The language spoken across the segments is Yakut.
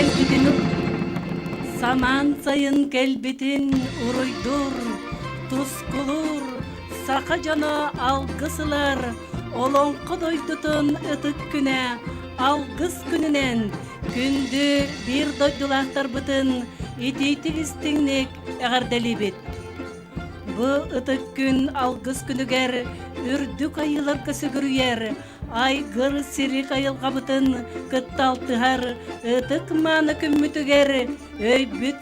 кэлбитин Самаан сайын кэлбитин уруйдуур, тускулуур, саха дьоно алгыс ылар, олоҥхо дойдутун ытык күнэ алгыс күнүнэн күндү биир дойдулаахтарбытын итиитик-истиҥник эҕэрдэлиибит. Бу ытык күн алгыс күнүгэр үрдүк айыыларга сүгүрүйэр, айгыр сирик айылҕабытын кытта алтыһар ытык мааны күммүтүгэр өйбүт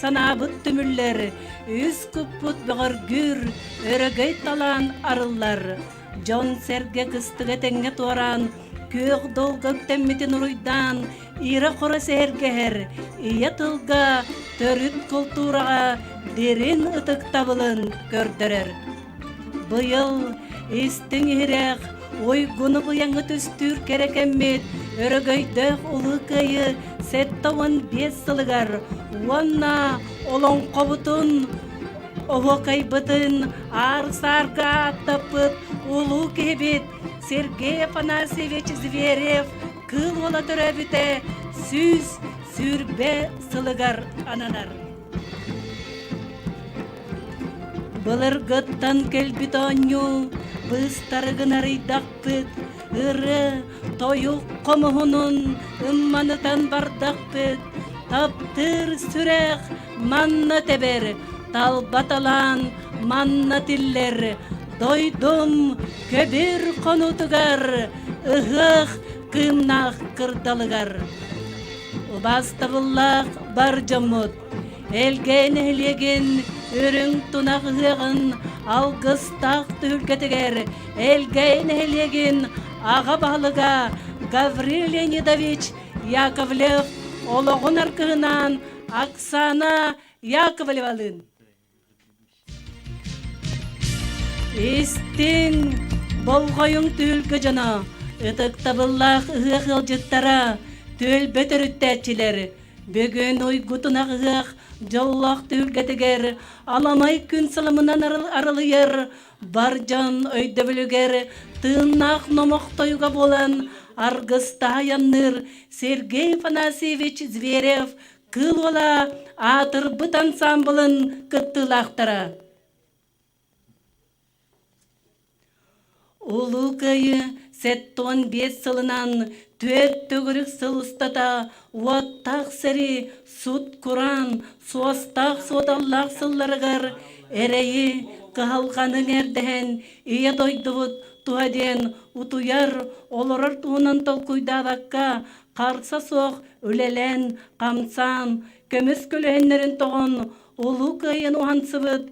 санаабыт түмүллэр, үс куппут бөҕөргүүр, өрөгөй талаан арыллар. Дьон-сэргэ кыстыга тэҥҥэ туораан, күөх долга үктэммитин уруйдаан, ирэ-хоро сэһэргэһэр, ийэ тылга, төрүт култуураҕа дириҥ ытыктабылын көрдөрөр. Быйыл истиҥ-иһирэх, уйгуну-быйаҥы түстүүр кэрэ кэммит өрөгөйдөөх Улуу Кыайыы 75 сылыгар уонна олоҥхобутун оһуокайбытын аар-саарга ааттаппыт улуу киһибит Сергей Афанасьевич Зверев Кыыл Уола төрөөбүтэ 120 сылыгар ананар. Былыргыттан кэлбит оонньуу быыстарыгын арыйдахпыт, ыры, тойук хомуһунун ымманытан бардахпыт, таптыыр сүрэх манна тэбэр, талба талаан манна тиллэр, дойдум көбүр хонуутугар, ыһыах кыымнаах кырдалыгар. Убаастабыллаах бар дьоммут, Элгээн нэһилиэгин үрүҥ тунах ыһыаҕын алгыстаах түһүлгэтигэр Элгээн нэһилиэгин аҕа баһылыга Гаврил Леонидович Яковлев олоҕун аргыһынаан Оксана Яковлевалыын Истиҥ, болҕойуҥ түһүлгэ дьоно, ытыктабыллаах ыһыах ыалдьыттара, түөлбэ төрүттээччилэр, бүгүн уйгутунах ыһыах дьоллоох түһүлгэтигэр аламай күн сыламынан арылыйар бар дьон өйдөбүлүгэр тыыннаах номох тойуга буолан аргыстаһа айанныыр Сергей Афанасьевич Зверев Кыыл Уола аатырбыт ансаамбылын кыттыылаахтара. Улуу Кыайыы 75 сылынан түөрт төгүрүк сыл устата уоттаах сэрии, сут-кураан, суостаах-суодаллаах сылларыгар эрэйи, кыһалҕаны эҥэрдэһэн Ийэ дойдубут туһа диэн утуйар, олорор туһунан толкуйдаабакка, харса суох үлэлээн, хамсаан, көмүс көлөһүннэрин тоҕон, Улуу Кыайыыны уһансыбыт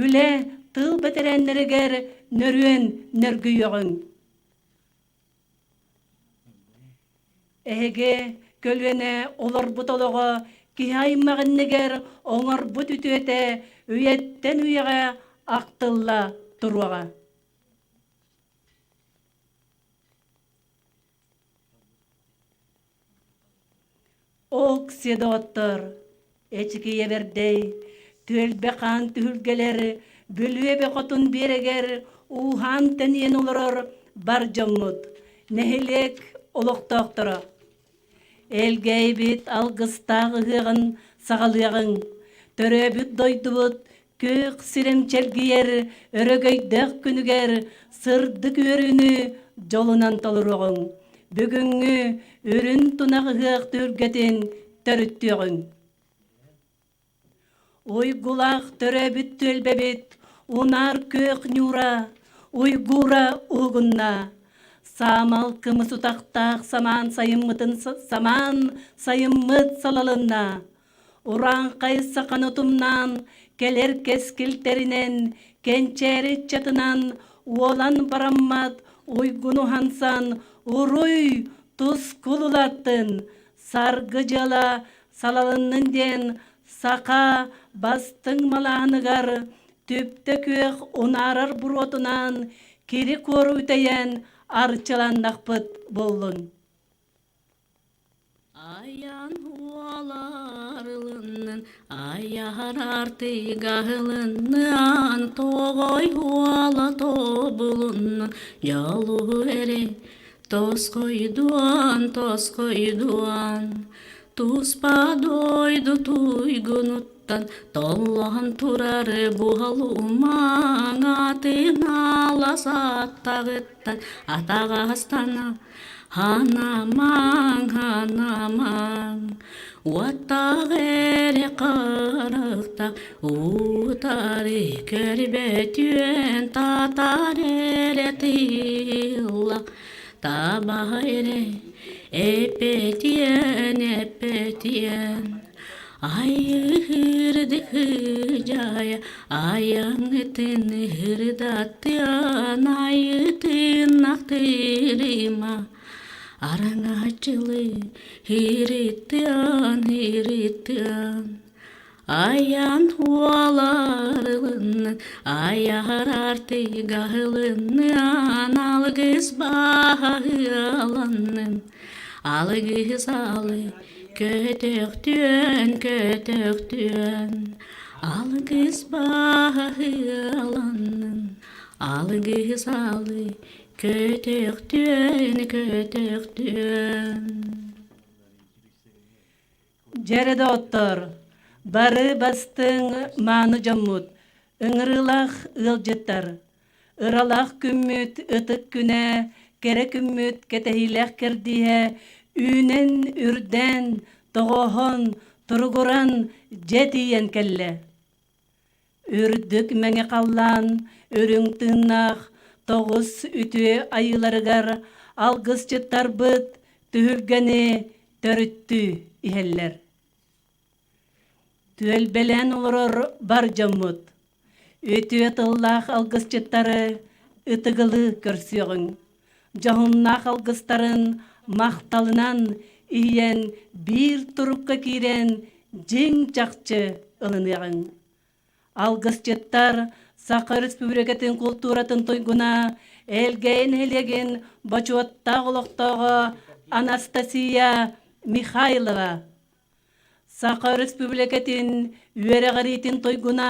үлэ, тыыл бэтэрээннэригэр нөрүөн нөргүйүөҕүҥ. Эһиги көлүөнэ олорбут олоҕо киһи аймах иннигэр оҥорбут үтүөтэ үйэттэн үйэҕэ ахтылла туруоҕа. Ок-сиэ доҕоттор, эчикийэ бэрдэй, түөлбэ хаан түһүлгэлэр Бүлүөбэ хотун биэрэгэр ууһаан тэнийэн олорор бар дьоммут, нэһилиэк олохтоохторо. Элгээйбит алгыстаах ыһыаҕын саҕалыаҕыҥ, төрөөбүт дойдубут күөх сирэм чэлгийэр өрөгөйдөөх күнүгэр сырдык үөрүүнү дьолунан толоруоҕуҥ, бүгүҥҥү үрүн тунах ыһыах түһүлгэтин төрүттүөҕүҥ. Уйгулаах төрөөбүт түөлбэбит унаар күөх ньуура, уйгуура уһугунна. Саамал кымыс утахтаах самаан сайыммытын самаан сайыммыт салалынна. Урааҥхай саханы тумнаан, кэлэр кэскилтэринэн, кэнчээри ыччатынан уолан бараммат уйгуну хансан, уруй тускул улааттын, саргы дьыала салалыннын диэн саха бастыҥ малааһыныгар түптэ күөх унаарар буруотунаан кири-куору үтэйэн арчыланнахпыт буоллун. Айан уоларылыннын, айар артыгаһылынныан, тоҕой уола тобулуннун, дьолу эрэ тосхойдуон, тосхойдуон. Туспа дойду туйгунуттан толлоһон турар буһалумаҥ атын алас аттаҕыттан атаҕастана Ханамаҥ, ханамаҥ, уоттаах эрэ харахтаах утары көрбөтүөн татаар эрэ тыыллах таба эрэ эппэтиэн эппэтиэн айыырдык дьайа айаҥытын ырдаттыан айытын ахтырыма араҥаччылыы ырыттыан ырыттыан айан уоларылыннын айаһар артыгаһылынныан алгыс баһыаланнын алгыс алы көтөхтүөн көтөхтүөн алгыс баһыаланнын алгыс алы көтөхтүөн көтөхтүөн Дьэрэ доҕоттор, бары бастыҥ мааны дьоммут, ыҥырыылаах ыалдьыттар, ыралаах күммүт ытык күнэ, кэрэ күммүт кэтэһиилээх кэрдииһэ үүнэн, үрдээн, тоҕооһон, туругуран дьэ тиийэн кэллэ. Үрдүк мэҥэ халлаан үрүҥ тыыннаах тоҕус үтүө айыыларыгар алгысчыттарбыт түһүлгэни төрүттүү иһэллэр. Түөлбэлээн олорор бар дьоммут, үтүө тыллаах алгысчыттары ытыгылыы көрсүөҕүҥ, дьоһуннаах алгыстарын махталынан иһийэн биир турукка киирэн дьиҥ чахчы ылыныаҕыҥ. Алгысчыттар Саха Республикатын култууратын туйгуна Элгэйин нэһилиэгин бочуоттаах олохтооҕо Анастасия Михайлова, Саха Республикатын үөрэҕириитин туйгуна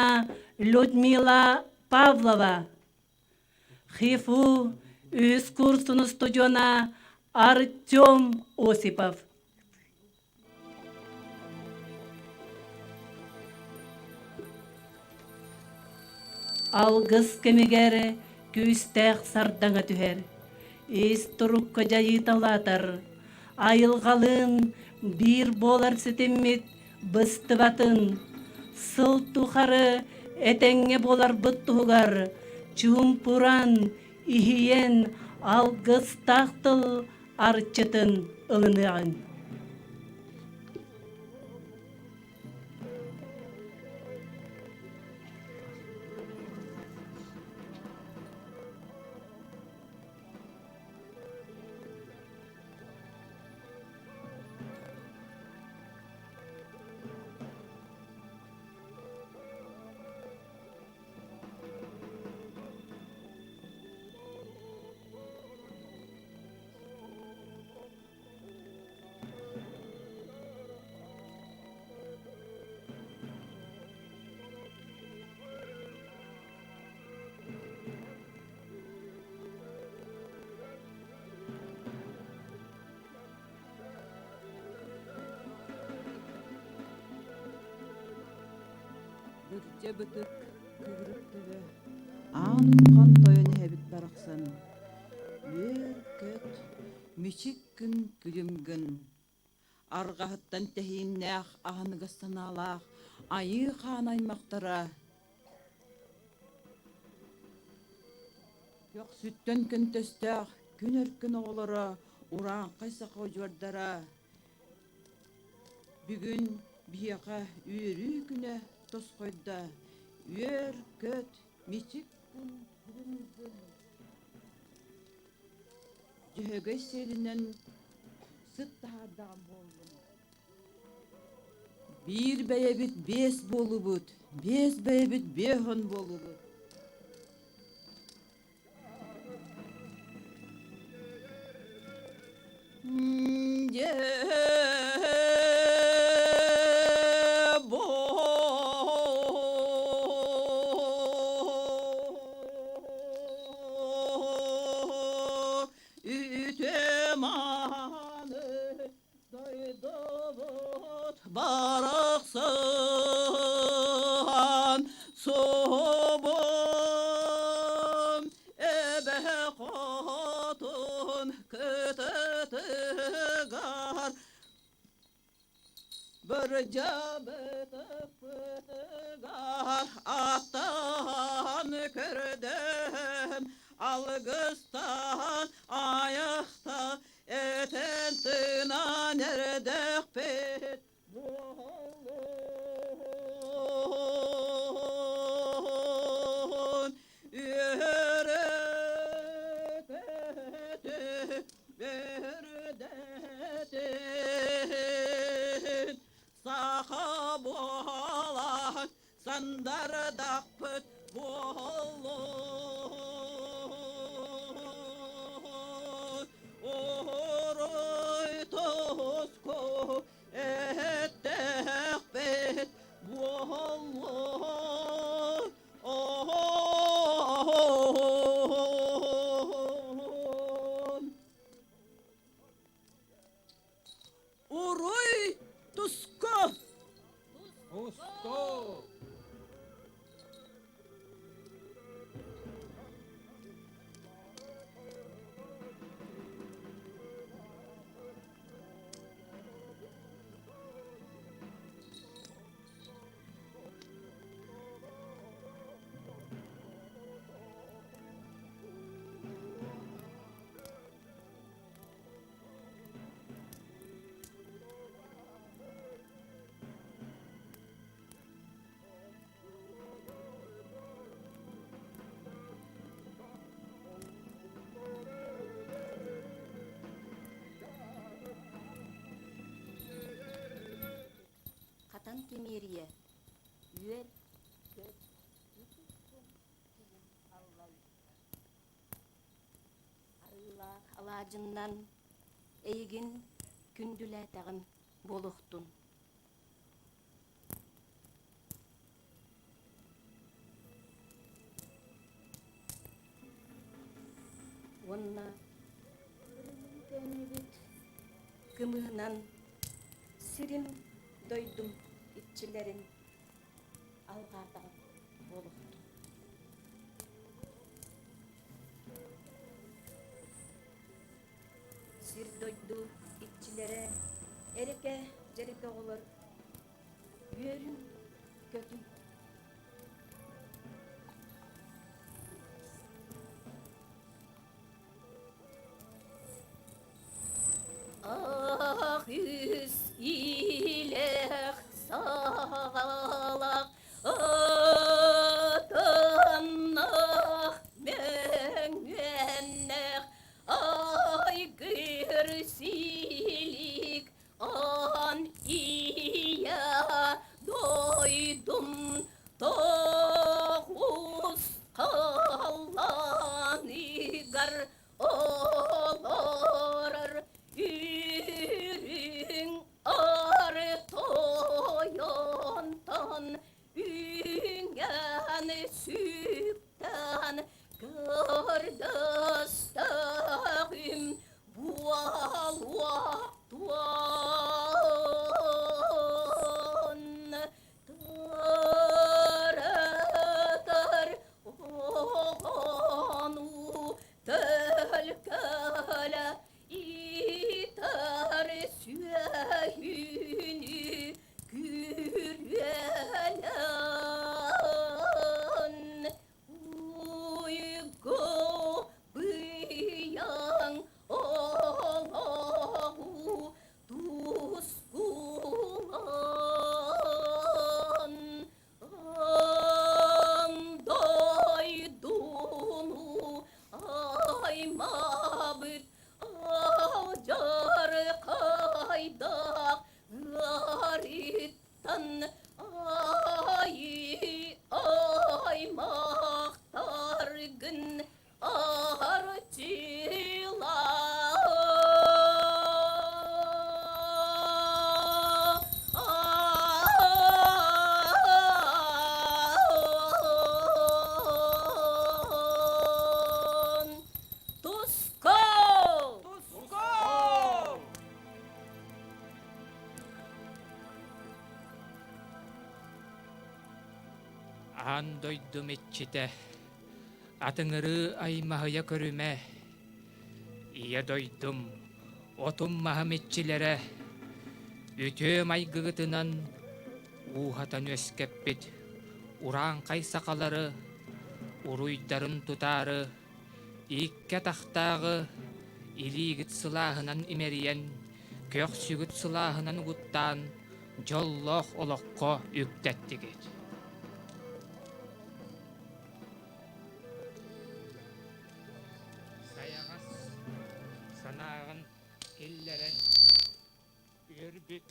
Людмила Павлова, ХИФУ үһүс курсун устудьуона Артем Осипов. Алгыс кэмигэр күүстээх сардаҥа түһэр, ис турукка дьайыыталаатар, айылҕалыын биир буолар ситиммит быстыбатын, сыл тухары этэҥҥэ буоларбыт туһугар чуумпуран, иһийэн алгыстаах тыл арчытын ылыныаҕыҥ. Бырдьа бытык, кыырык төбө, аан уххан тойон эһэбит барахсан Үөр-көт, мичик гын, күлүм гын, арҕаһыттан тэһииннээх аһыныгас санаалаах айыы хаан аймахтара көхсүттэн көнтөстөөх күн өркөн оҕолоро урааҥхай саха удьуордара бүгүн биһиэхэ үөрүү күнэ тосхойдо үөр-көт, мичик гын, күлүм гын Дьөһөгөй сиэлинэн сыт таһаардаҕым буоллун. Биир бэйэбит биэс буолубут, биэс бэйэбит биэһон буолубут. Үтө-мааны дойдубут. Барахсан собом эбэ хотун кытытыгар Бырдьабытыгар аттаан көрдөһөн алгыстаан айахта этэн тыынан эрдэхпит буоллун үөрэ көтө Бөрдэтин саха буолан сандардахпыт буоллун. Уруй туску эттэхпит буоллун. Уруй туску! Туску! Хатан Тимиэрийэ үөр көт Арыылаах алаадьыннан эйигин күндүлээтэҕим буолуохтун. Уонна көннүбүт кымыһынан сирим дойдум иччилэрин алҕаатаҕым буолуохтун. Сир-дойду иччилэрэ эрэкэ дьэрэкэ оҕолор үөрүн көтүн. Ах, үс илэх саҕалах Атаннах мөҥүөннэх айгыр силик ан ия дойдум. Аан дойдум иччитэ, атыҥырыы аймаһыйа көрүмэ. Ийэ дойдум, отум-маһым иччилэрэ, үтүө майгыгытынан ууһатан үөскэппит урааҥхай сахалары уруйдарын тутаары икки атахтааҕы илиигит сылааһынан имэрийэн, көхсүгүт сылааһынан угуттаан дьоллоох олоххо үктэттигит. Сайаҕас санааҕын киллэрэн үөрбүт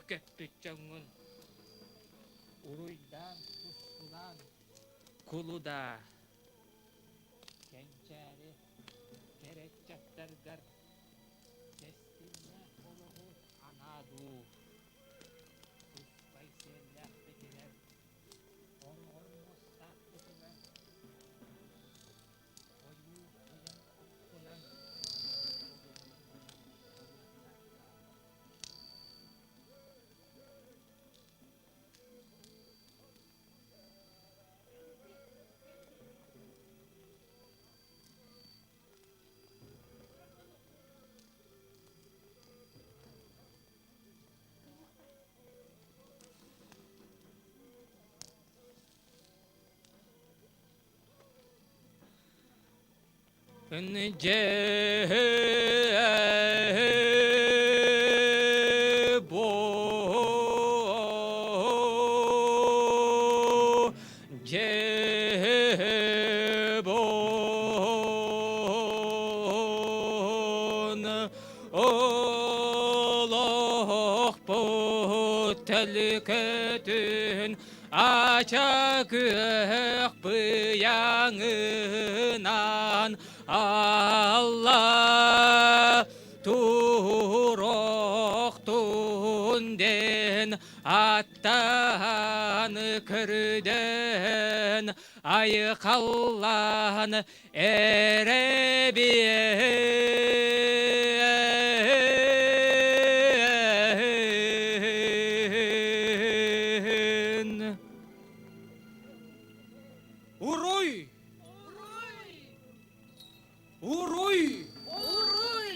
көппүт дьоҥҥун уруйдаан тускулаан кулудаа кэнчээри кэрэ ыччаттаргар кэскиллээх олоҕу анаа дуу туспай сиэллээхпитигэр хороҕор муостаахпытыгар ойуу ыйан оккунан Олохпут төлкөтүн ача күөх быйаҥынан Алла туруохтун диэн аттаан көрүдэн айхаллаан эрэ биэһин. Уруй! Уруй! Уруй!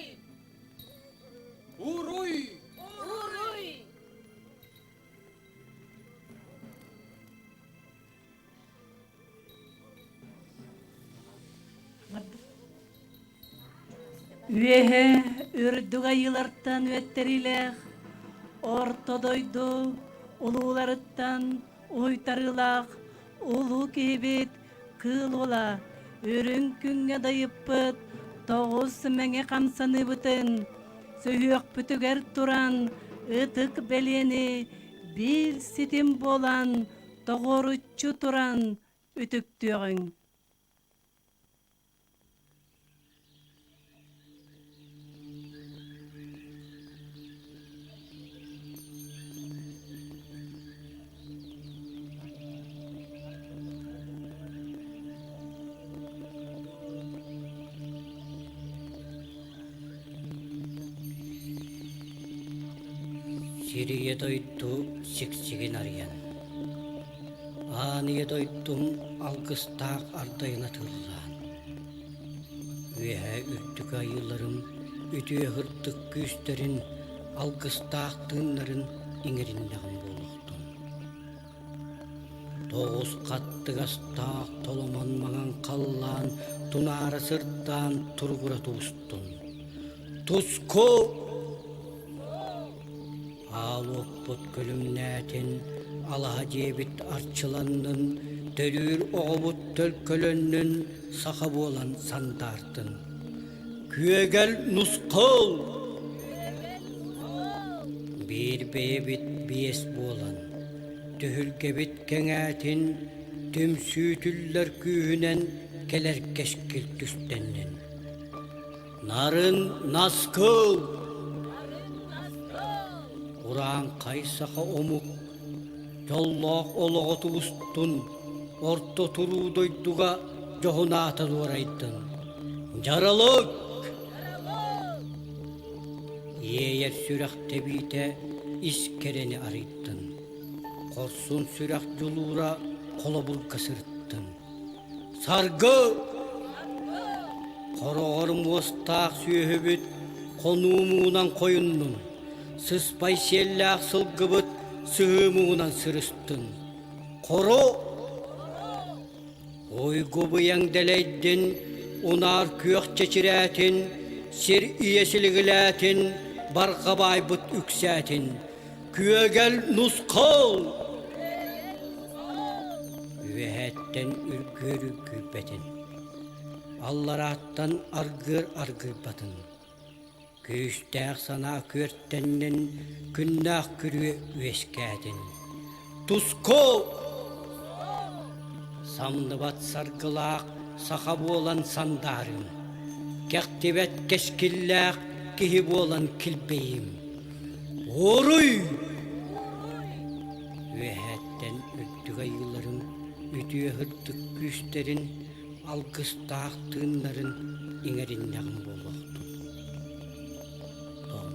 Уруй! Уруй! Үөһэ үрдүк айыылартан үөттэриилээх, орто дойду улууларыттан уһуйтарыылаах улуу киһибит Кыыл Уола үрүҥ күҥҥэ дайыппыт тоҕус мэҥэ хамсаныыбытын сүһүөхпүтүгэр туран ытык бэлиэни биир ситим буолан тоҕуоруччу туран үтүктүөҕүҥ. Сир ийэ дойду сиксигин арыйан, Аан ийэ дойдум алгыстаах ардайын атыллаан, Үөһээ үрдүк айыыларым үтүө сырдык күүстэрин алгыстаах тыыннарын иҥэриннэҕим буолуохтун. Тоҕус хаттыгастаах толомон маҥан халлаан тунаара сырдаан туругура тубустун. Туску! Аал уоппут күлүмнээтин, алаһа дьиэбит арчыланнын, төрүүр оҕобут төлкөлөннүн, саха буолан сандаартын. Күөгэл нусхал! Биир бэйэбит биэс буолан, түһүлгэбит кэҥээтин, түмсүүтүллэр күүһүнэн кэлэр кэскил түстэннин. Нарын наскыл! Урааҥхай саха омук дьоллоох олоҕо тубустун, орто туруу дойдуга дьоһунаата дуорайдын. Дьаралык! Иэйэр сүрэх тэбиитэ ис кэрэни арыйдын. Хорсун сүрэх дьулуура холобурга сырыттын. Саргы! Хороҕор муостаах сүөһүбүт хонуу муҥунан хойуннун, сыспай сиэллээх сылгыбыт сыһыы муҥунан сырыстын. Хоро! Уйгу быйаҥ дэлэйдин, унаар күөх чэчирээтин, сир ийэ силигилээтин, барҕа баайбыт үксээтин. Күөгэл нусхал! Үөһэттэн үргүөр үргүйбэтин, алларааттан аргыар аргыйбатын. Күүстээх санаа күөртэннин, күннээх күрүө үөскээтин. Туску! Самныбат саргылаах саха буолан сандаарым, кэхтибэт кэскиллээх киһи буолан килбэйим. Уруй! Үөһээттэн үрдүк айыыларым үтүө сырдык күүстэрин, алгыстаах тыыннарын иҥэриннэҕим буолуохтун. Том.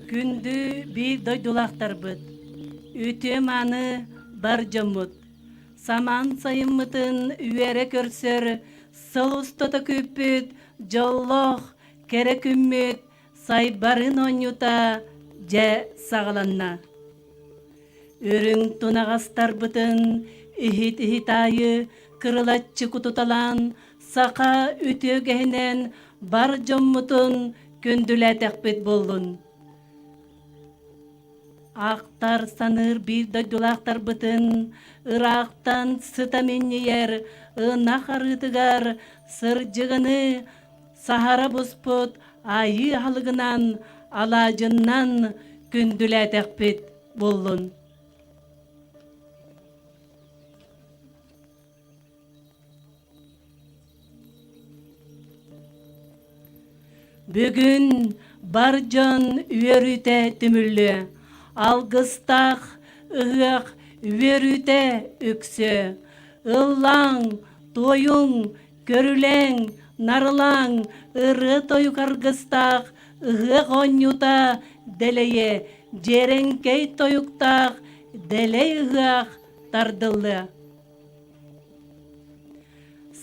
Күндү биир дойдулаахтарбыт, үтүө-мааны бар дьоммут, самаан сайыммытын үөрэ көрсөр сыл устата күүппүт дьоллоох кэрэ күммүт сайбарын оонньуута дьэ саҕаланна. Үрүҥ тунаҕастарбытын иһит-иһит аайы кырылаччы кутуталаан саха үтүөгэһинэн бар дьоммутун күндүлээтэхпит буоллун. Ахтар саныыр биир дойдулаахтарбытын ыраахтан сыта минньийэр ынах арыытыгар сырдьыгыны саһара буспут айыы аһылыгынан алаадьыннан күндүлээтэхпит буоллун. Бүгүн бар дьон үөрүүтэ түмүллүө, алгыстаах ыһыах үөрүүтэ үксүө. Ыллааҥ, туойуҥ, көрүлээҥ, нарылааҥ, ырыа-тойук аргыстаах ыһыах оонньуута дэлэйэ, дьиэрэҥкэй тойуктаах дэлэй ыһыах тардыллыа.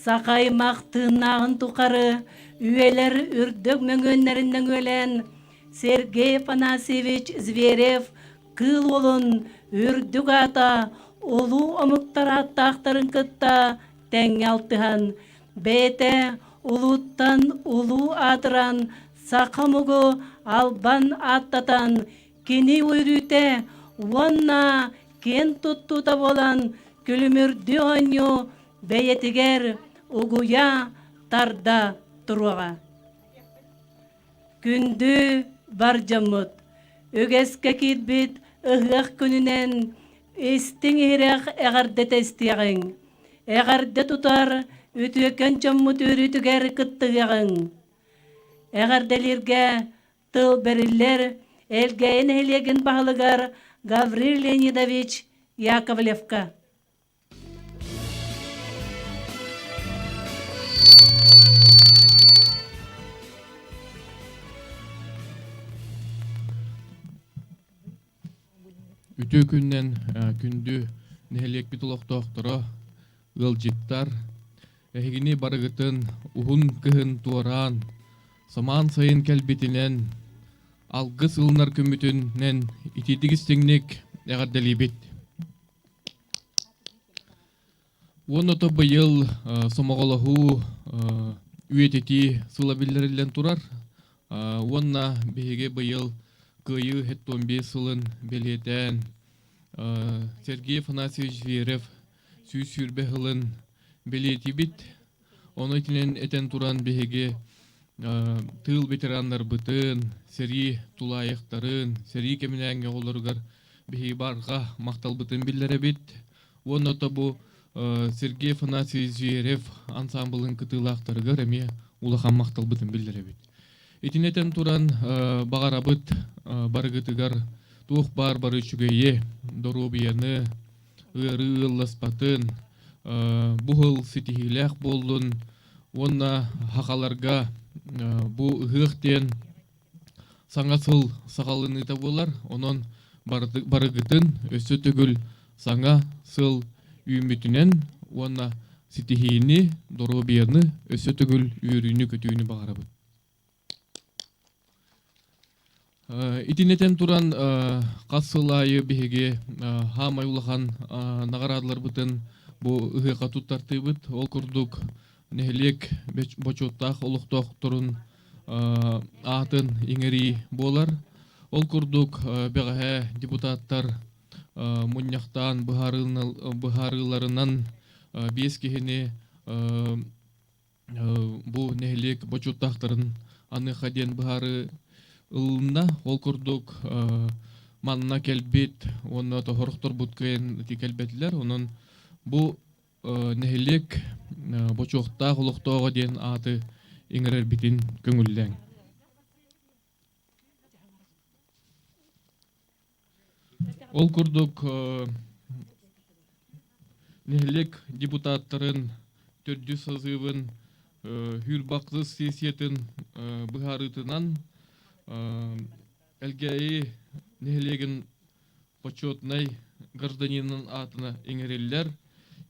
Саха аймах тыыннааҕын тухары үйэлэр үрдүк мөҥүөннэрин нөҥүөлээн Сергей Афанасьевич Зверев Кыыл Уолун үрдүк аата улуу омуктар ааттаахтарын кытта тэҥҥэ алтыһан, бэйэтэ улууттан улуу аатыран саха омугу албан ааттатан кини үөрүүтэ уонна киэн туттуута буолан күлүмүрдүү оонньуу бэйэтигэр угуйа тарда туруоҕа. Күндү бар дьоммут, үгэскэ киирбит ыһыах күнүнэн истиҥ иһирэх эҕэрдэтэ истиэҕиҥ. Эҕэрдэ тутар үтүөкэн дьоммут үөрүүтүгэр кыттыһыаҕыҥ. Эҕэрдэлииргэ Тыл бэриллэр Элгээйи нэһилиэгин баһылыгар Гаврил Леонидович Яковлевка. Үтүө күннэн күндү нэһилиэкпит олохтоохторо, ыалдьыттар, Эһигини барыгытын уһун кыһын туораан, самаан сайын кэлбитинэн, алгыс ылынар күммүтүнэн итиитик истиҥник эҕэрдэлиибит. Уонна то быйыл сомоҕолоһуу үйэтитии сыла биллэриллэн турар. Уонна биһиги быйыл Кыайыы 75 сылын бэлиэтээн Сергей Афанасьевич Зверев 120 сылын бэлиэтиибит. Ону итинэн этэн туран биһиги тыыл ветераннарбытын, сэрии тулаайахтарын, сэрии кэминээҥҥи оҕолоругар биһиги барҕа махталбытын биллэрэбит. Уонна то бу Сергей Афанасьевич Зверев ансаамбылын кытыылаахтарыгар эмиэ улахан махталбытын биллэрэбит. Итини этэн туран баҕарабыт барыгытыгар туох баар бары үчүгэйи, доруобуйаны, ыарыы ыалласпатын. Бу сыл ситиһиилээх буоллун уонна сахаларга бу ыһыах диэн саҥа сыл саҕаланыыта буолар. Онон барыгытын өссө төгүл саҥа сыл үүммүтүнэн уонна ситиһиини, доруобуйаны өссө төгүл үөрүүнү-көтүүнү баҕарабыт. Итиннэтэн туран хас сыл аайы биһиги хаамай улахан наҕараадаларбытын бу ыһыахха туттартыыбыт. Ол курдук нэһилиэк бочуоттаах олохтоохторун аатын иҥэрии буолар. Ол курдук бэҕэһээ депутаттар мунньахтаан быһаарыыларынан биэс киһини бу нэһилиэк бочуоттаахтарын аныаха диэн быһаарыы ылынна. Ол курдук манна кэлбит уонна тоһорохторбут кыайан ити кэлбэтилэр. Онон бу нэһилиэк бочуоттаах олохтооҕо диэн ааты иҥэрэрбитин көҥүллээҥ. Ол курдук нэһилиэк депутаттарын төрдүс созывын Хүүрбахсыс сессиятын быһаарыытынан Элгээйи нэһилиэгин почетнай гражданинын аатына иҥэриллэр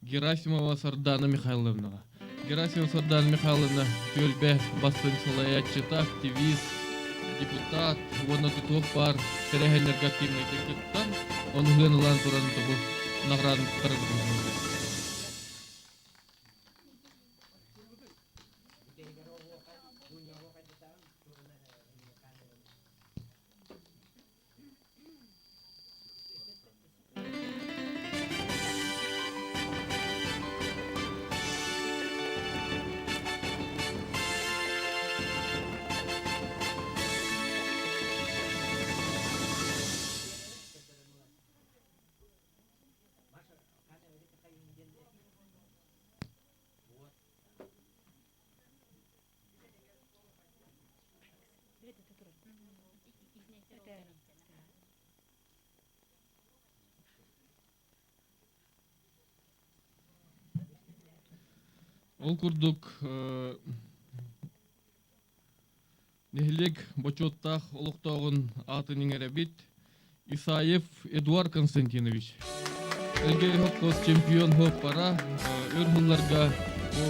Герасимова Сардана Михайловнаҕа. Герасимова Сардана Михайловна түөлбэ бастыҥ салайааччыта, активист, депутат уонна тутуох баар тэрээһиннэргэ активнайдык кыттан, ону ылан туран тобу наҕараадалары Ол курдук нэһилиэк бочуоттаах олохтооҕун аатын иҥэрэбит Исаев Эдуард Константинович. Элгээйи холкуос чемпион хуоппара өр сылларга бу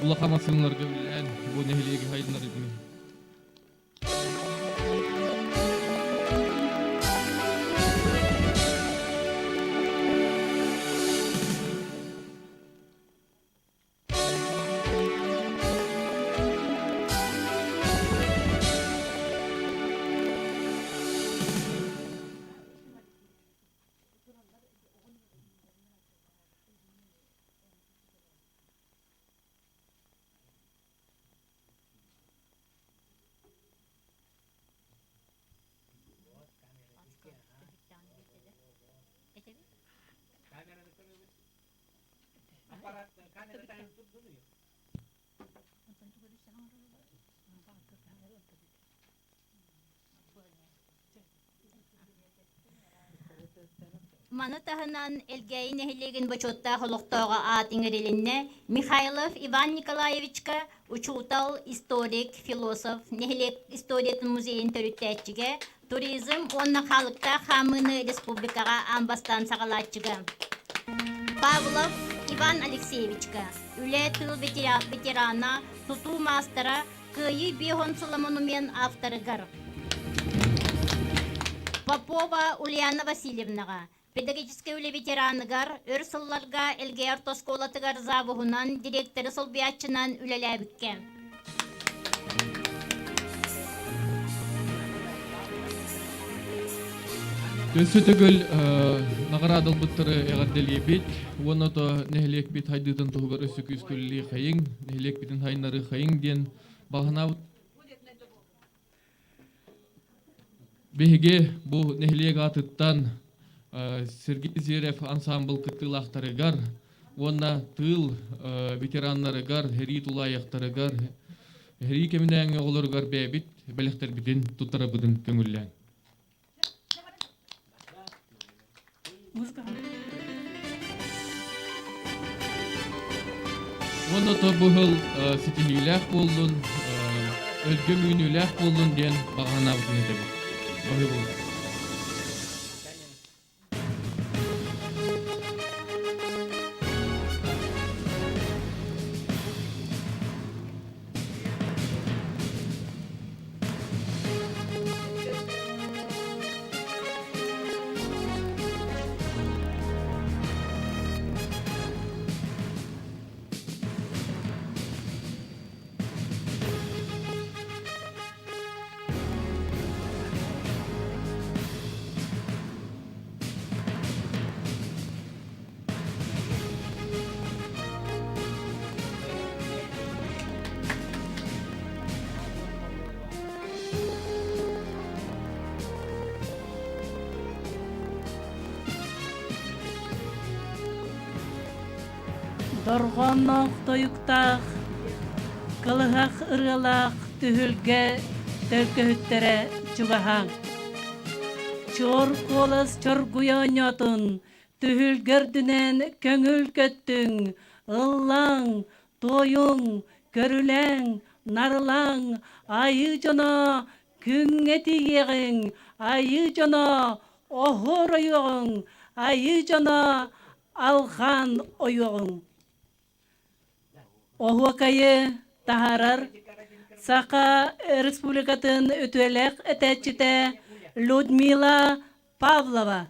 улахан массыыналарга үлэлээн бу нэһилиэги сайыннарыытын Маны таһынан Элгээйи нэһилиэгин бочуоттаах олохтооҕо аат иҥэрилиннэ Михайлов Иван Николаевичка учуутал, историк, философ, нэһилиэк историятын музейын төрүттээччигэ, туризм уонна хаалыктаах хаамыыны республикаҕа аан бастаан саҕалааччыга. Павлов Иван Алексеевичка үлэ тыыл ветерана, тутуу маастара, Кыайыы биэһон сыла монумент авторыгар Попова Ульяна Васильевнаҕа, педагогическай үлэ ветераныгар, өр сылларга Элгээйи орто оскуолатыгар завуһунан, директоры солбуйааччынан үлэлээбиккэ. Өссө төгүл наҕараадалбыттары эҕэрдэлиибит уонна то нэһилиэкпит хайдыытын туһугар өссө күүскүллүү хайыҥ, нэһилиэкпитин хайыннарыы хайыҥ диэн баҕанаабыт. Биһиги бу нэһилиэк аатыттан Сергей Зверев ансаамбыл кыттыылаахтарыгар уонна тыыл ветераннарыгар, сэрии тулаайахтарыгар, сэрии кэминээҥи оҕолоругар бэйэбит бэлэхтэрбитин туттарабытын көҥүллээҥ. Музыка. Уонна то бу сыл ситиһиилээх буоллун, өлгөм үүнүүлээх буоллун диэн баҕа санаабытын этэбит. Баһыы буоллун. Дорҕоонноох тойуктаах, кылыһах ырыалаах түһүлгэ төлкөһүттэрэ чугаһааҥ. Чуор куолас чоргуйа оонньоотун, түһүлгэ үрдүнэн көҥүл көттүҥ, ыллааҥ, туойуҥ, көрүлээҥ, нарылааҥ, айыы дьоно күҥҥэ тиийиэҕиҥ, айыы дьоно оһуор ойуоҕуҥ, айыы дьоно алҕаан ойуоҕуҥ. Оһуокайы таһаарар Саха Республикатын үтүөлээх этээччитэ Людмила Павлова.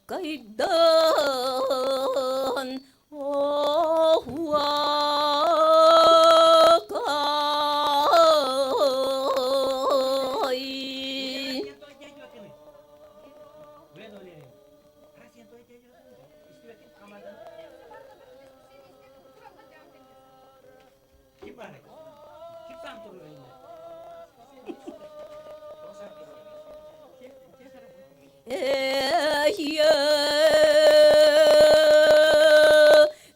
Кайдан Охуакай.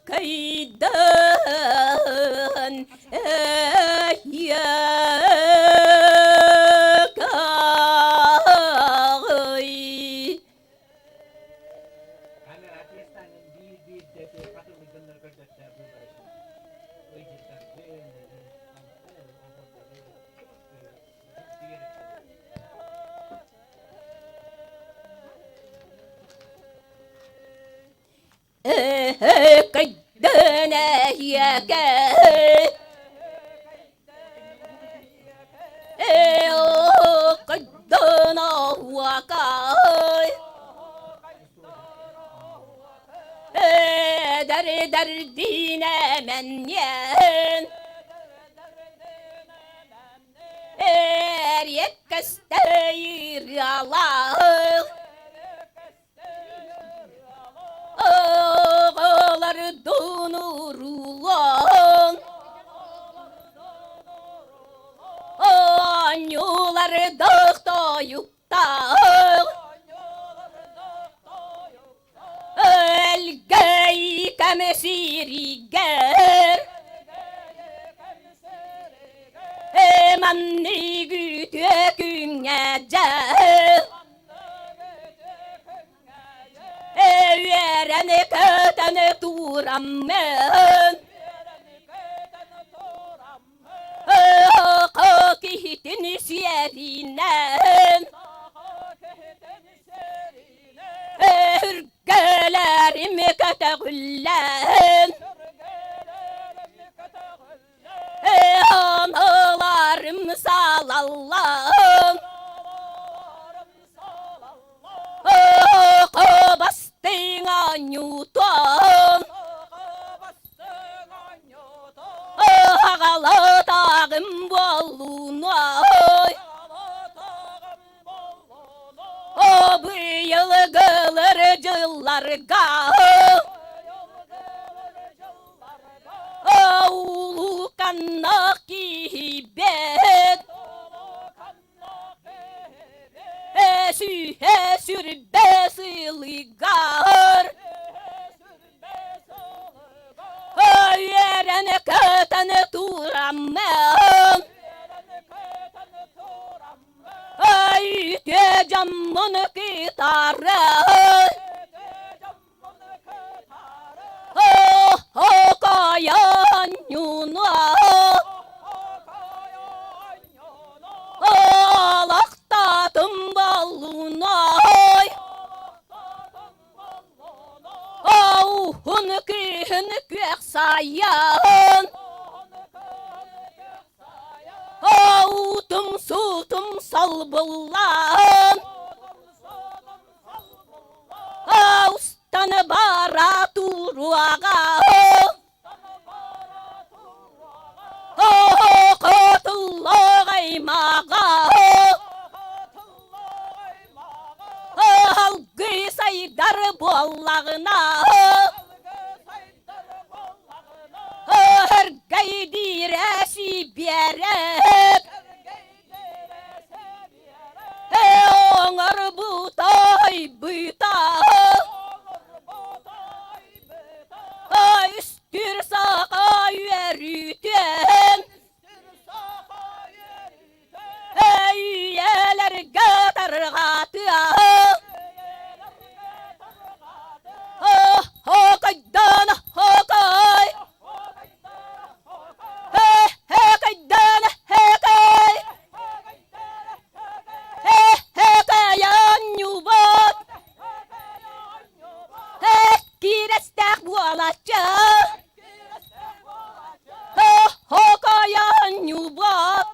Кайдан Ай. Кайдан эһиэкэ Кайдан оһуокай Эдэр дэрдиинэ мэнниэн Эриэккэстэйириалаах Оҕолордуун уруулан Оонньуулардаах тойуктаах Өлгөй кэмсииригэр Маннык үтүө күҥҥэ дьэ Үөрэн көтөн тураммын Киһитин сиэринэн Үргэлэрим көтөҕүллэн Аналарым салаллан Бастыҥ оонньуутун Аҕалатааҕым буоллунай Быйылгылар дьылларга Улууканнаах киһибэт Сүүһэ сүрбэ сылыгар. көтөн тураммын Өйүтүө дьоммун кытары Оокойонньуну Олохтоотум боллуной Оуһун күһүн күөх сайын Оутум суутум солбуллан Устан бара туруаҕа Хотуллоҕаймаҕа Алгыы сайдар буоллаҕына Өргөйдиирэ сибиэрэп Оҥорбутай быта Үстүр саха үөрүүтүөн Үйэлэргэ тарҕатыа Хокойдон хокой Хокойдон хокой Хокойонньубут Киирэстээх буолаччы Хокойонньубут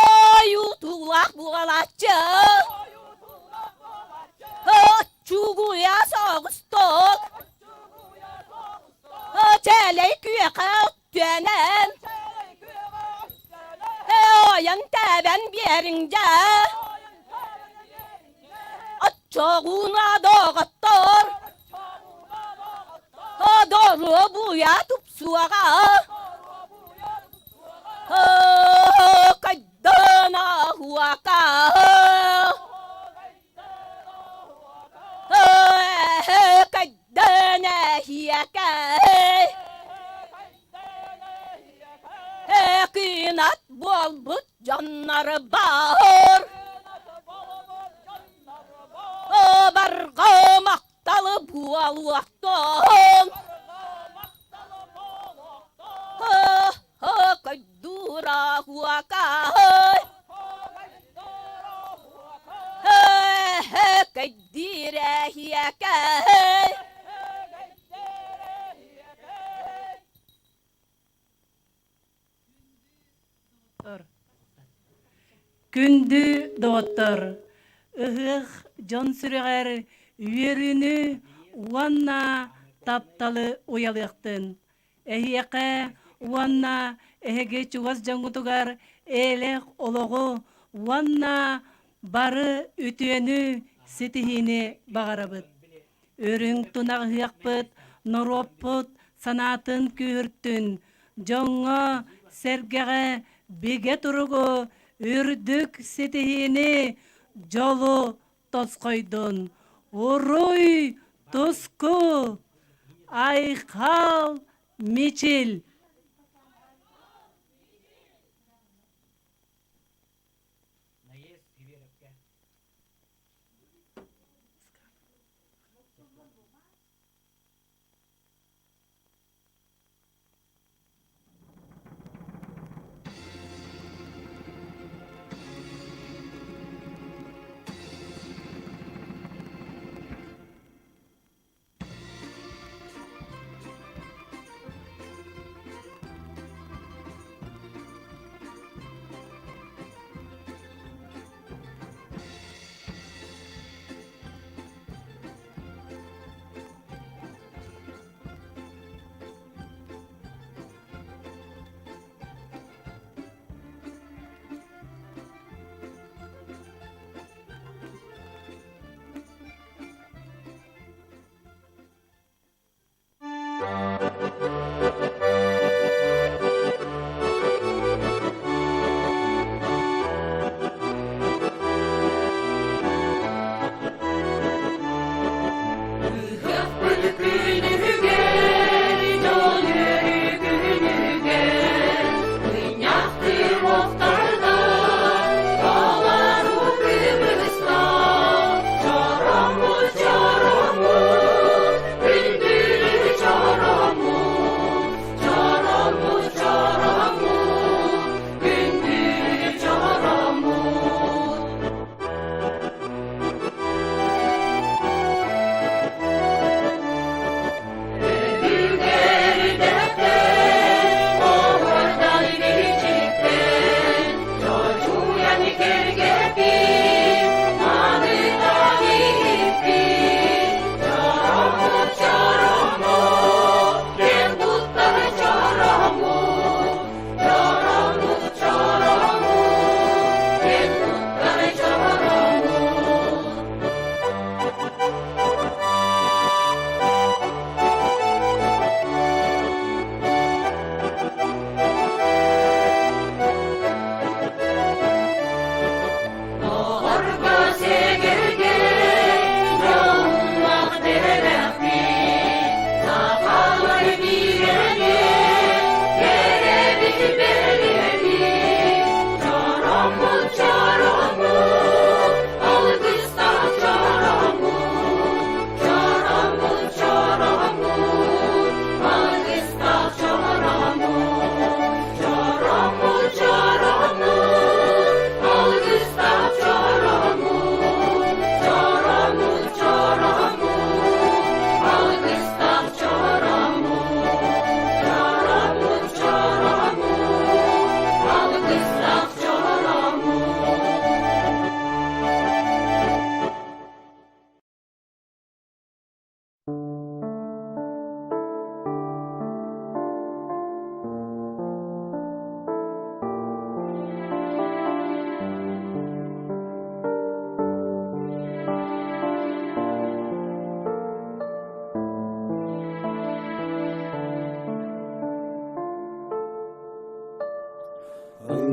Ойутуулаах буолаччы Чугуйа соҕустук Чээлэй күөхэ өттүөнэн Ойон тэбэн биэриҥ дьэ Оччоҕуна доҕоттор Доруобуйа тупсуоҕа Кайдана хуака Кайдана хиака Кыынат буолбут дьоннор баар Барҕа махталы буолуохтун Көйдуура хуакай Көйдиирэ хиэкэй Күндү доҕоттор, ыһыах дьон сүрэҕэр үөрүүнү уонна тапталы уйалыахтын. Эһиэхэ уонна эһиги чугас дьоҥҥутугар эйэлээх олоҕу уонна бары үтүөнү ситиһиини баҕарабыт. Үрүҥ тунах ыһыахпыт норуоппут санаатын күүһүртүн, дьоҥҥо сэргэҕэ бигэ туругу, үрдүк ситиһиини, дьолу тосхойдун. Уруй, туску, айхал, мичил!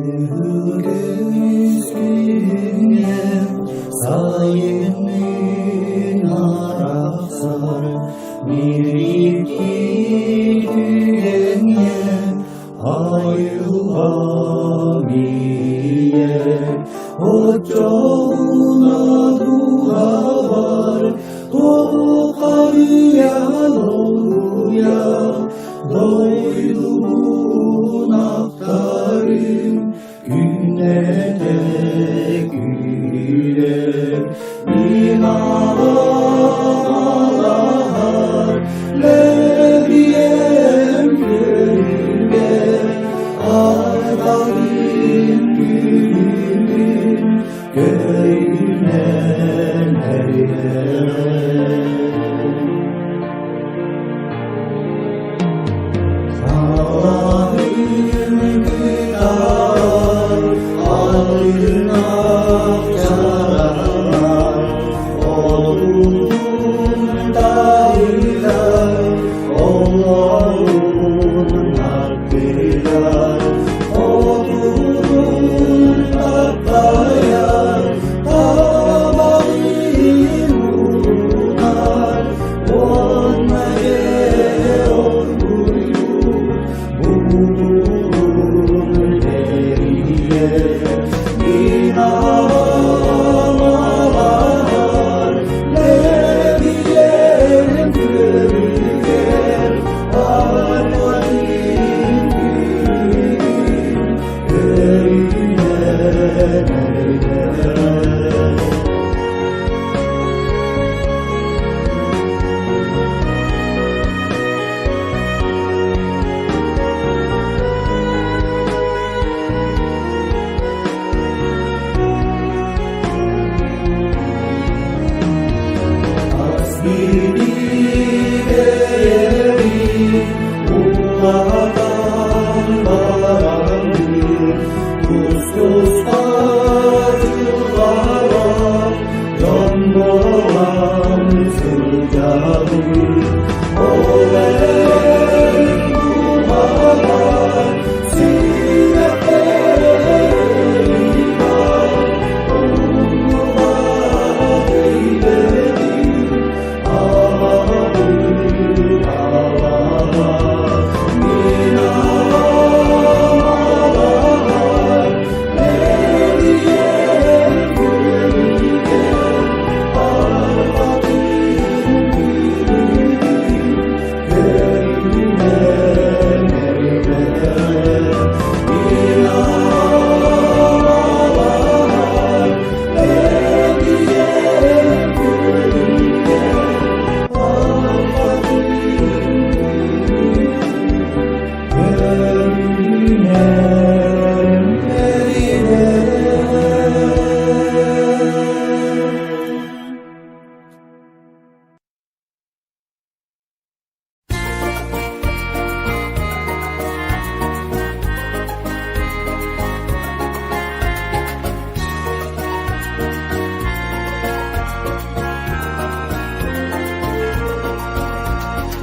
Кыһыл көмүс күһүҥҥэ сайынныын арахсар Мирики түгэҥҥэ айылҕам ийэ Оччоҕуна дууһабар тоҕо-харыйан олуйар Дойдубун ахтарым күннэтэ күүрэр Мин аҕам лэбиэм күлүгэр арҕаһын күлүгүн көрүнэн эрэр.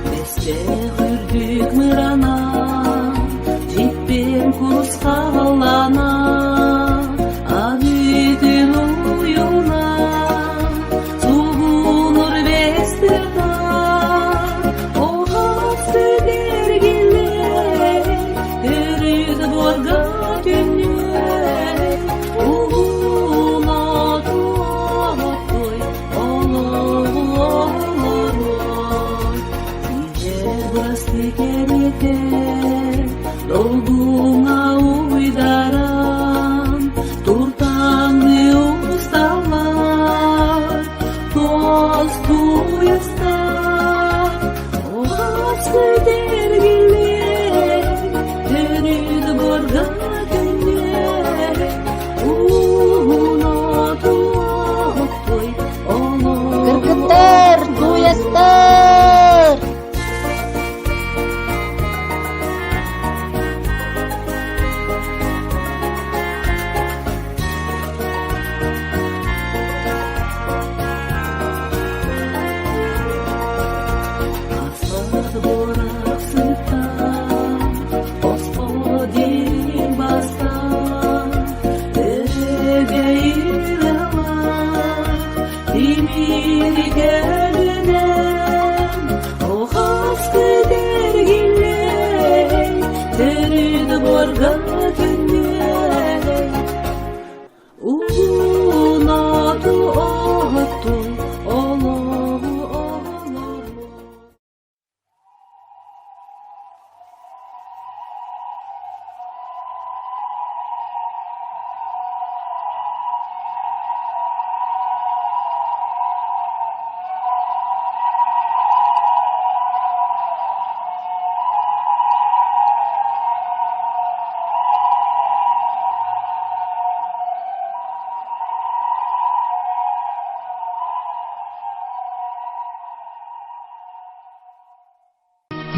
Бэстээх үрдүк мырана, дьиппиэн курусхаллана, Аныытын уйуна, сугунур бэстена, Оһох сүдэргиллэр, өрүс буорга түннүөр, Уһуна туохтой, олоҕу олорой. Сиһэр бырастыы кэриэтэ, долгуҥа уйдара.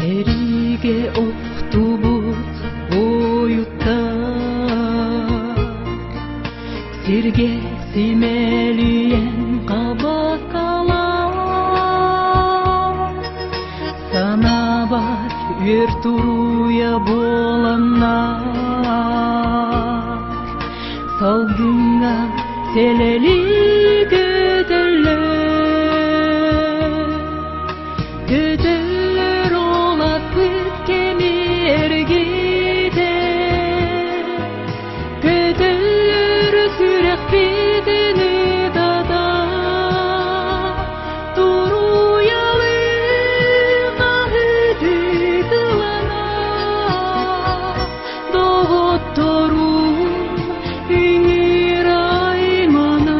Сэриигэ охтубут буойуттар Сиргэ симэлийэн хабакалар Санаабар үөр туруйа буоланнар Салгыҥҥа сэлэлии көтөллөр Көтөллөр олаппыт кэми эргитэ Көтөллөр сүрэхпитин ытата Туруйалыы хаһыытыы тылана Доҕотторум үҥүр аймана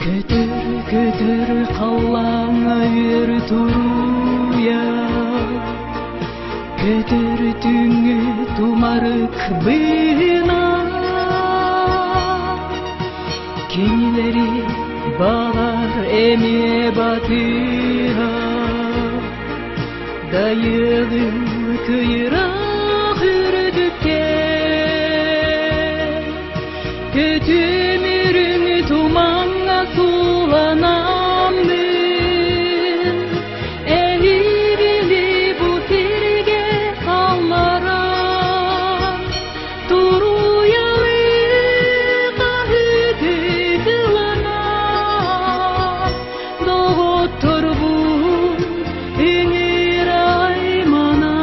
Көтөр, көтөр халлааҥҥа үөр туруйа, Көтөр түҥҥү тумарык быына. Кинилэри баҕар эмиэ батыһа, Дайыалын кыйыраах үрдүккэ Көтүмүрүҥ тумаҥҥа сууланаммын Эһигини бу сиргэ хаалларан Туруйалыы хаһыытыы тыллана Доҕотторбун үҥүр аймана.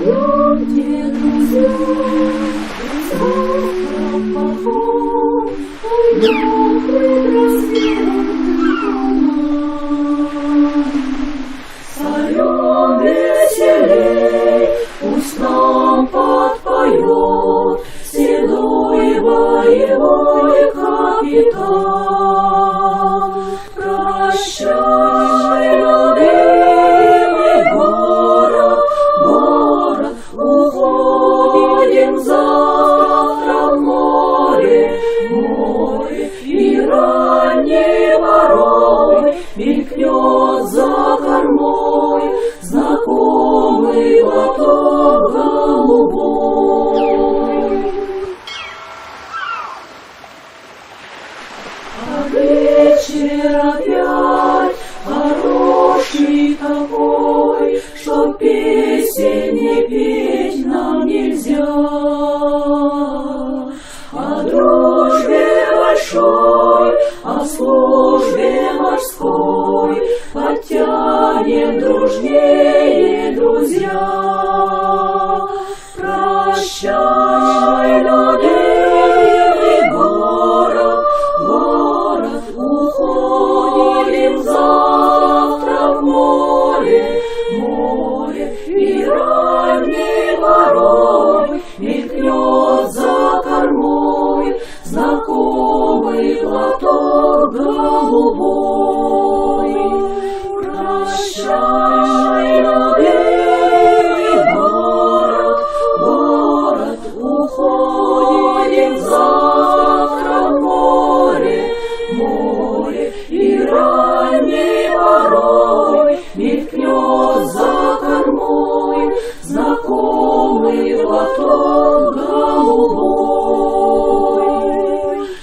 Пойдемте, друзья, завтра в поход, Уйдем предрассветный туман. С царем веселей, пусть нам подпоет Седой боевой капитан. Прощай, любимый город, город, уходим завтра в море, море, и ранней порой мелькнет за кормой знакомый платок голубой. А вечер опять хороший такой, что песен не петь нам нельзя. О дружбе большой, о службе морской потянем дружнее, друзья. Прощай, любимый город, город, уходим завтра в море, море, и ранней порой мелькнет за кормой знакомый платок голубой. Прощай, любимый город, город, уходим завтра в море, море, и ранней порой мелькнет за кормой знакомый платок голубой,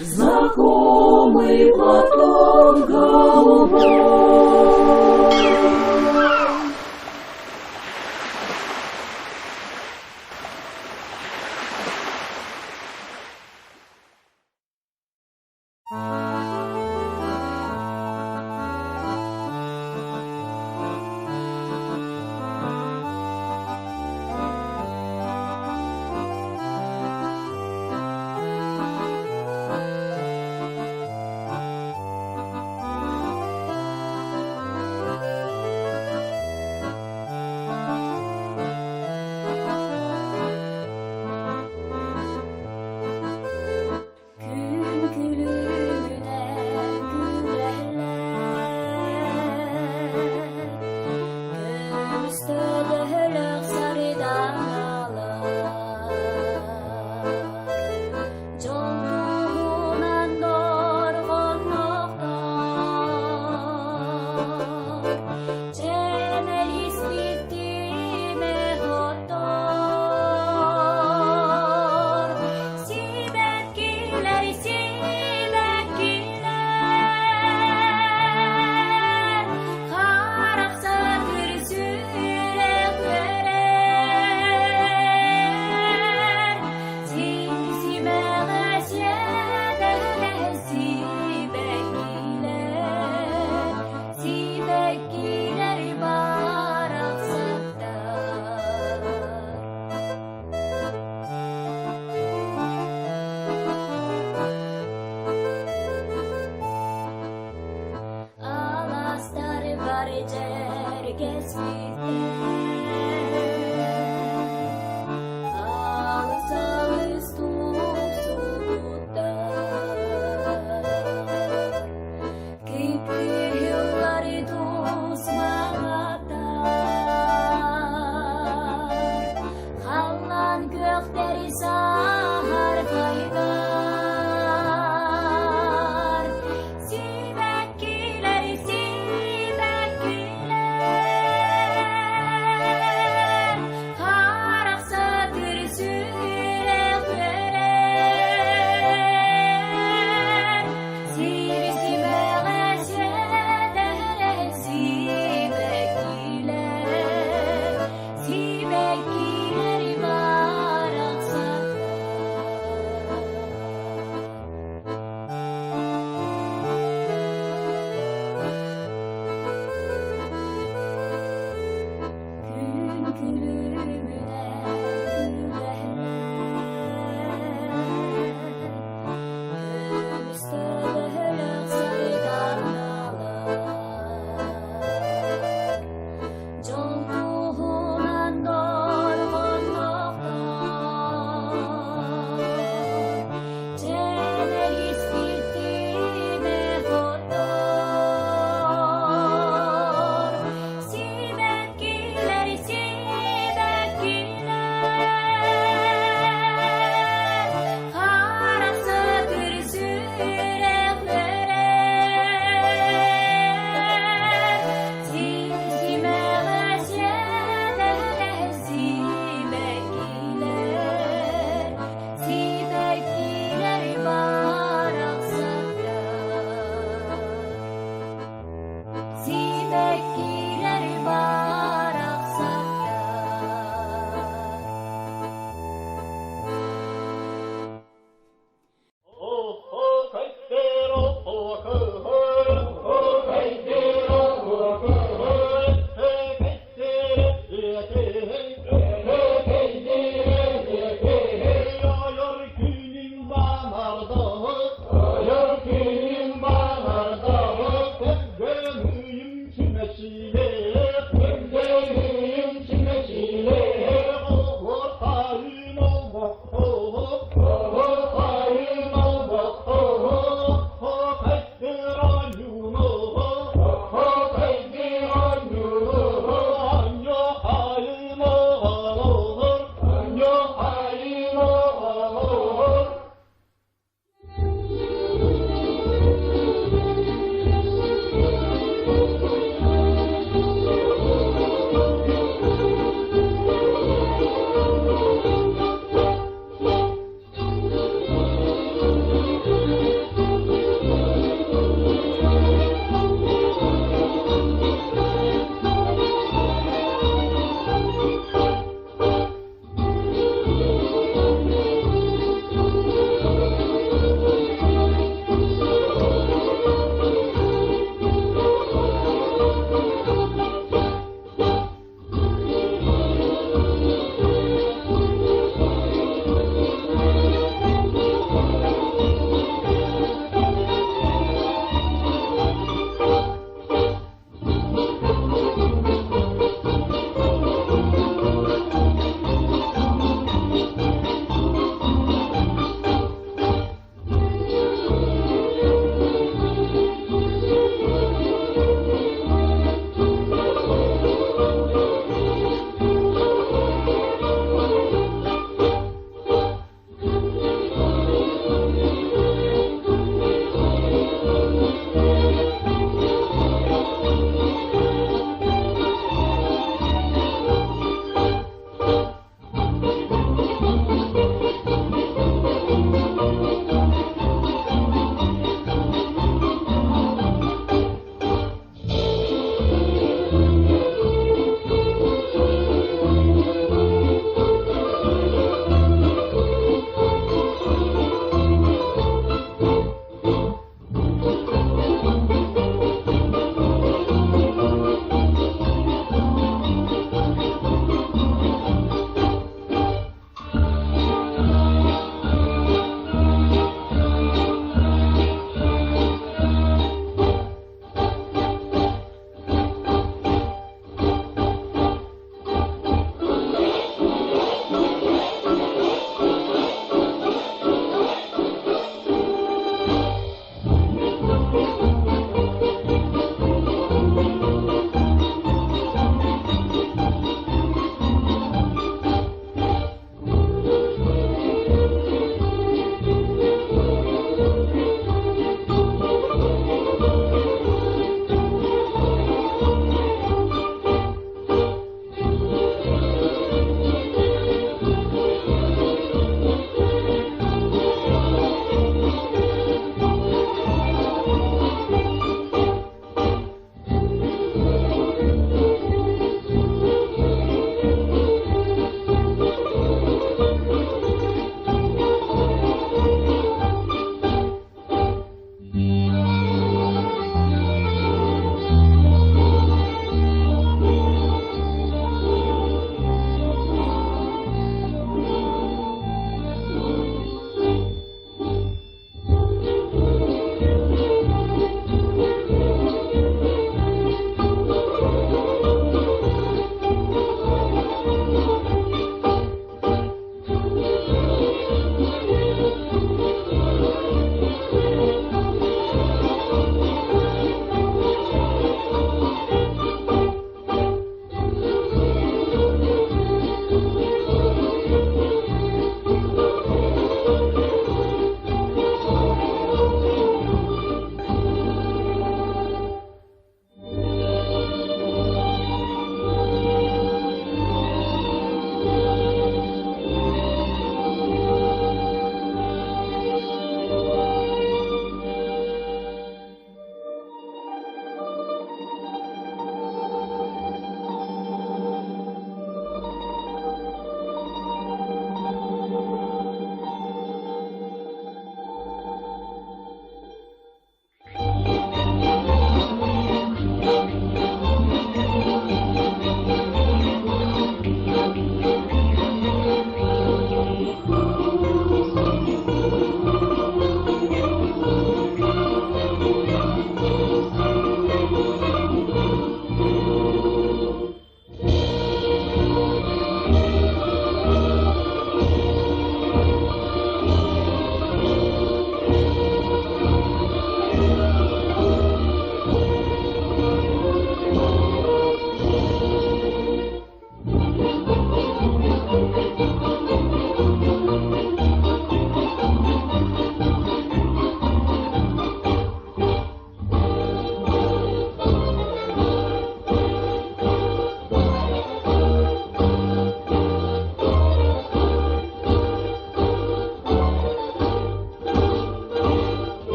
знакомый платок голубой.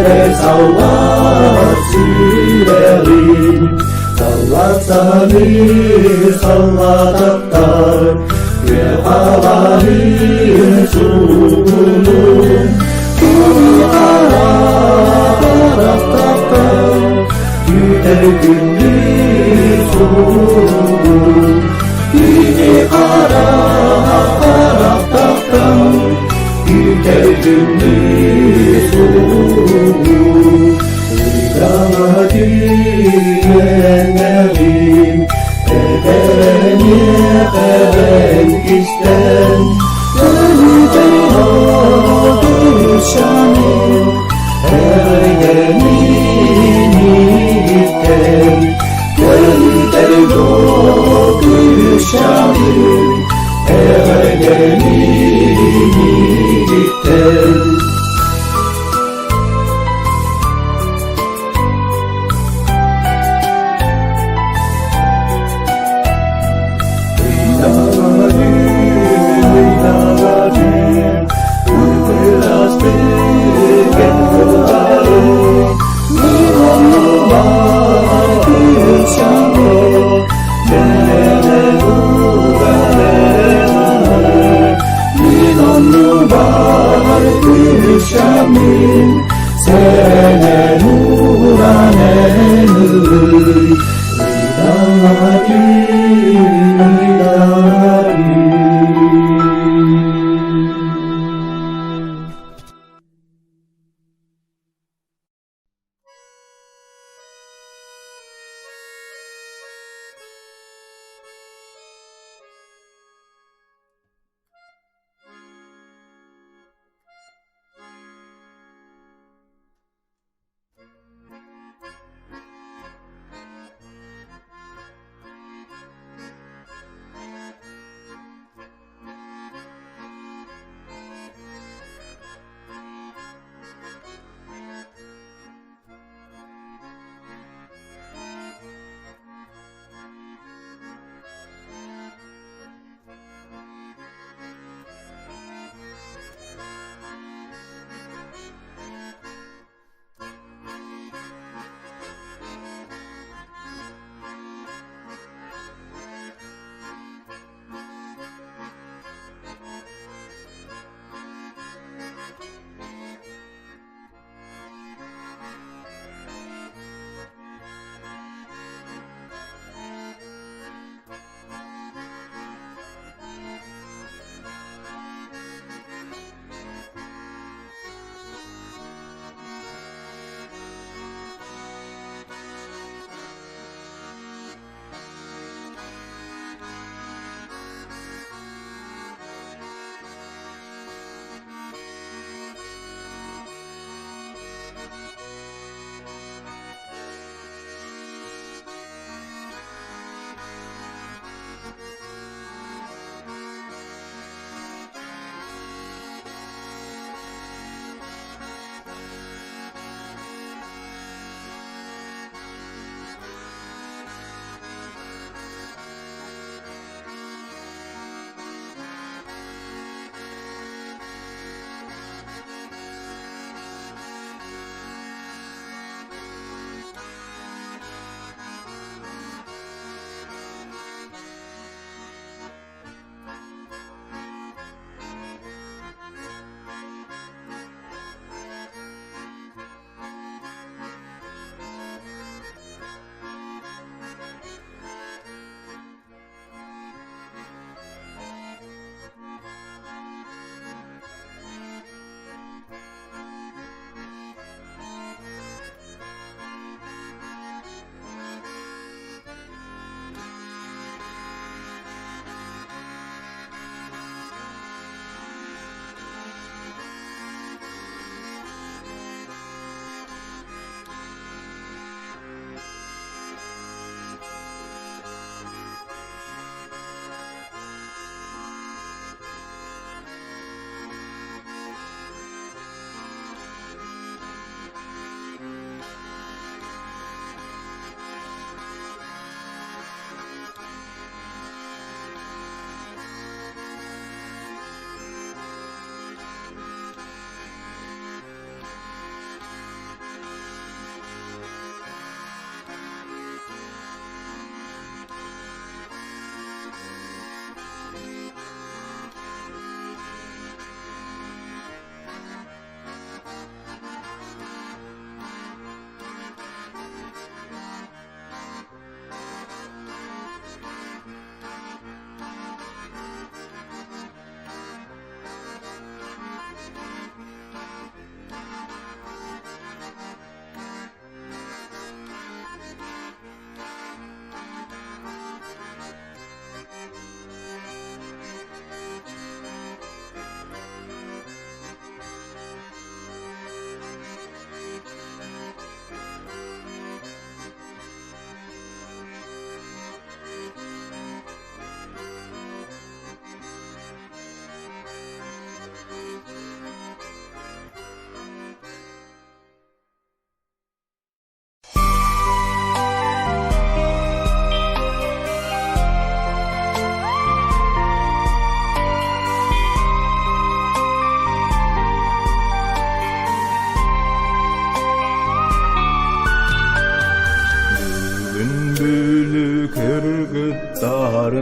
Сиэрэй саллаат сүрэҕин, Саллаат саныыр, саллаат аттар, Күөх алаһын суугунун, Кини хара харахтахтар, Күүтэр күндү суругун. Кини хара харахтахтар, Күүтэр күндү суругун. Ыйдаҥа түүннэрим, Этэрэниэхэ кистэн, Өлүтэн.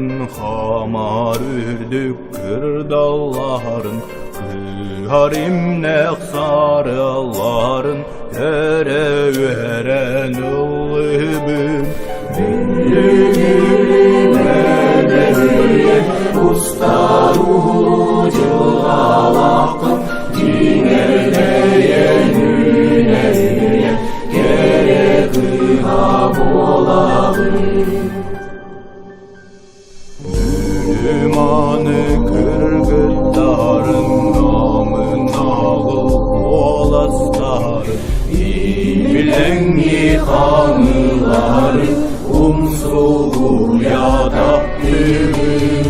Хамар үрдүк кырдалларын, Кыһар имнэх сарыалларын Көрө үөрэн ыллыыбын. Бүлүүмэдэбийэ устар уһулу дьылҕалааххын, Дьиҥэрдэйэн үүнэрүйэ кэрэ кыыһа буолабын. Маны кыргыттарын намын-наҕыл куоластарын Билэҥҥи хаҥыларын умсугуйа таптыыбын.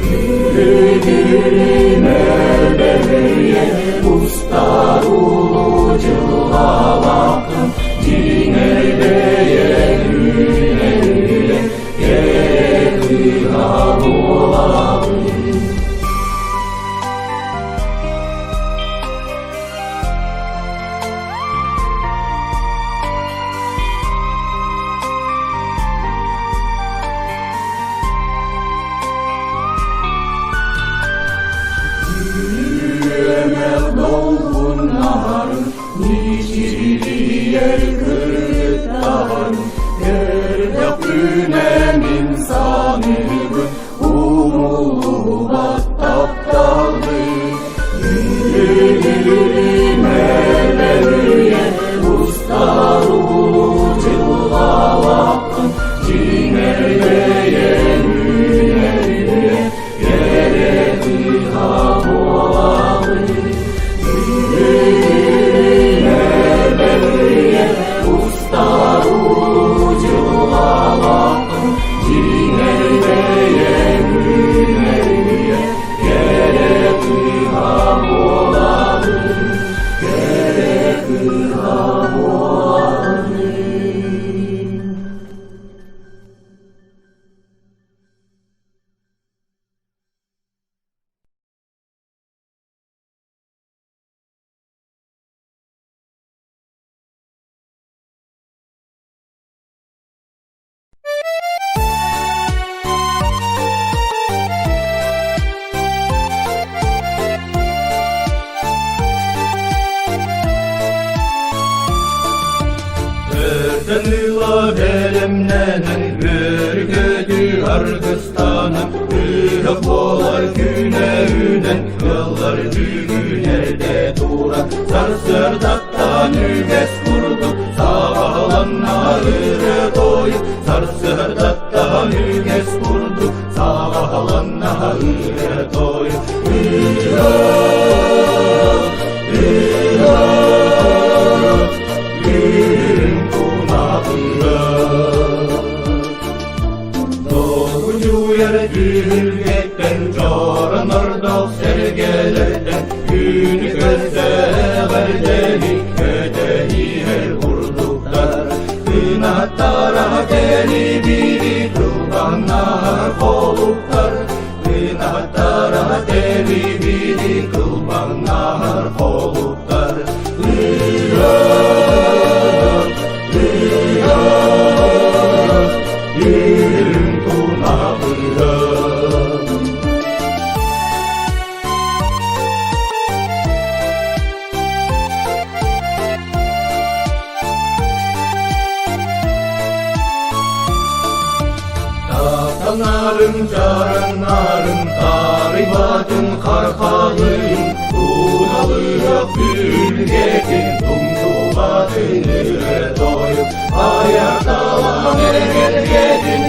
Бүлүүмэдэбийэ устар улуу дьылҕалааххын, Дьиҥэрдэйэн үүнэрүйэ Мичилийэр кыргыттаҕын Көрдөхпүнэ мин саныыбын Умуллубат тапталбын Үһүлүмэлэрүйэ Устар улуу дьылҕалааххын Дьиҥэрдэйэн үүнэрүйэ Кэрэ кыыһа буолабын Үһүлүмэлэрүйэ Устар улуу дьылҕалааххын Дьиҥэрдэйэн үүнэрүйэ Кэрэ кыыһа буолабын Кэрэ кыыһа буолабын Өртөн ыла бэлэмнэнэн, үөргөтүү аргыстанан, Ыһыах буолар күнэ үүнэн, ыаллар бүгүн эрдэ туран, Сарсыардаттан үгэс курдук саҕаланна ырыа-тойук, Сарсыардаттан үгэс курдук саҕаланна ырыа-тойук. Ыһыах, ыһыах, күн кунах ыһыах. Долгуйар түһүлгэттэн дьоронордох сэргэлэртэн күнү көрсө эҕэрдэли көтөн иһэр курдуктар кынаттара кэлибири кылбаҥнаһар холуктар кынаттара кэлибири кылбаҥнаһар холуктар Ыһыах, ыһыах, үрүҥ тунах ыһыах. Таптанарым, чараҥнарым, таарыйбатын хархалыым, Туналыах күлгэтин, тумнубатын ырыа тойук, Айар талан эгэлгэтин,